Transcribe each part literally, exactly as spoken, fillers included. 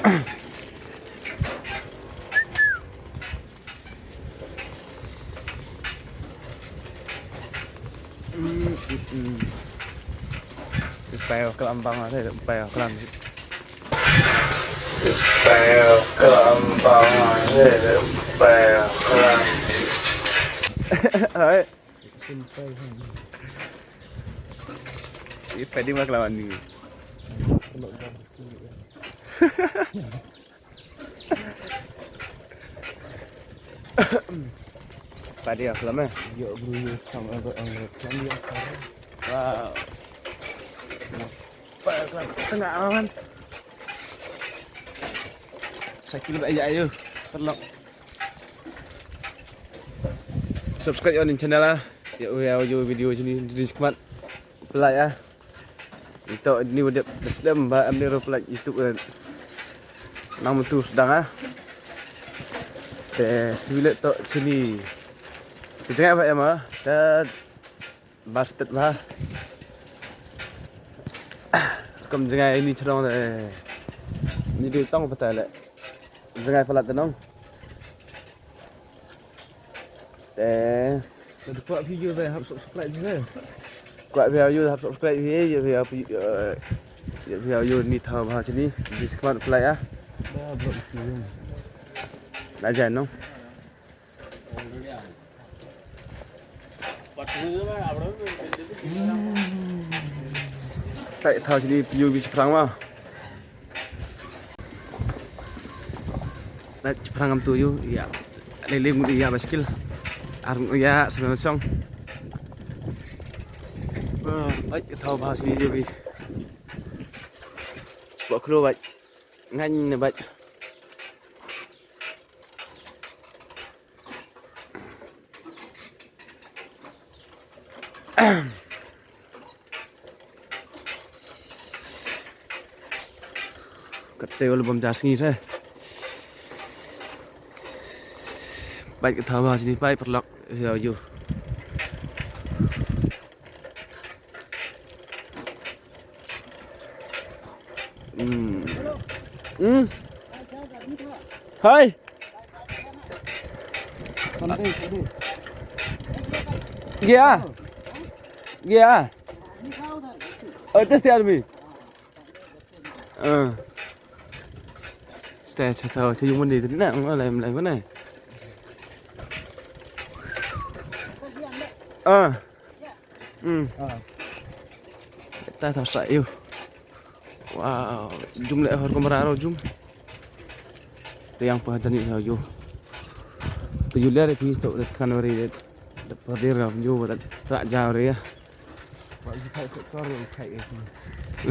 Mm, mm, mm. Peo klam bang, eh, peo klam. Peo klam bang, eh, peo klam. Hai. Ipedi ma klam ni. Padi aku lama. Yo bro, yo sama ada orang lama ya. Wow. Tengah awan. Sakit aja ayo. Perlu. Subscribe ïa u channel ah. Ïa u, ïa u video sini di smat. Like ah. Ito ni udah slem ba am ni ro pelak YouTube kan. Nang mentu sedang ah. Te siwile to sini. Sejengah ba em ah. Sa bastet ba. Kam jengah ini chelong de. Ni di tong pata le. Jengah pelat tenong. Te. Te kwah video ba hap subscribe je. Kwah video hap subscribe hi, ya video, ya video ni thaw ba sini. Di smat pelai ah. Ba blog ni. Na jan no. Peit thaw sini pyu bi chaphrang ma. Peit chaphrang am tu yu, ïa. Lele ngut ïa baskil. Ar ngut ïa sebe song. Peit thaw ba sini yu bi. Spok klo peit. Ngan ne peit. Kate ol bam jas ngi se. Peit ka thaw ba sini peit paralok. Ïa yu. Hmm. Hmm. Hai. Gaya. Gaya. Oh, just the army. Ah. Stay, stay, stay, stay, yung mandi tadi nak, lai, lai mana? Ah. Hmm. Ah. Ta ta sa yu. Wow, jum le hor kamera ro jum. Te yang pa tani yu. Te yu le re pi to de kan re de. De pa de ra yu de tra ja re ya. Ba yu kai ko kor kai e.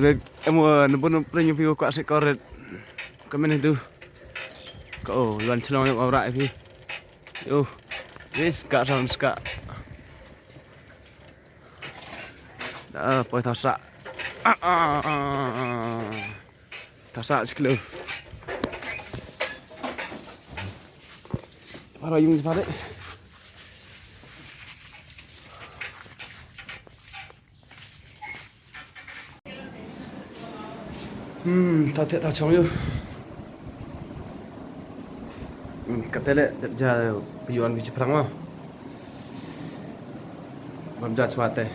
De em wo ne bon pre nyu pi ko se kor. Ka men du. Ko luan chlong ne ora pi. Yo. Wis ka sound ska. Da poi tasa. Ah, ah, ah, ah. Tasa siklo. Para yung pare. Hmm, ta te ta chong yu. Hmm, kate le dep ja pion bi chiprang ma. Bam ja chwa te.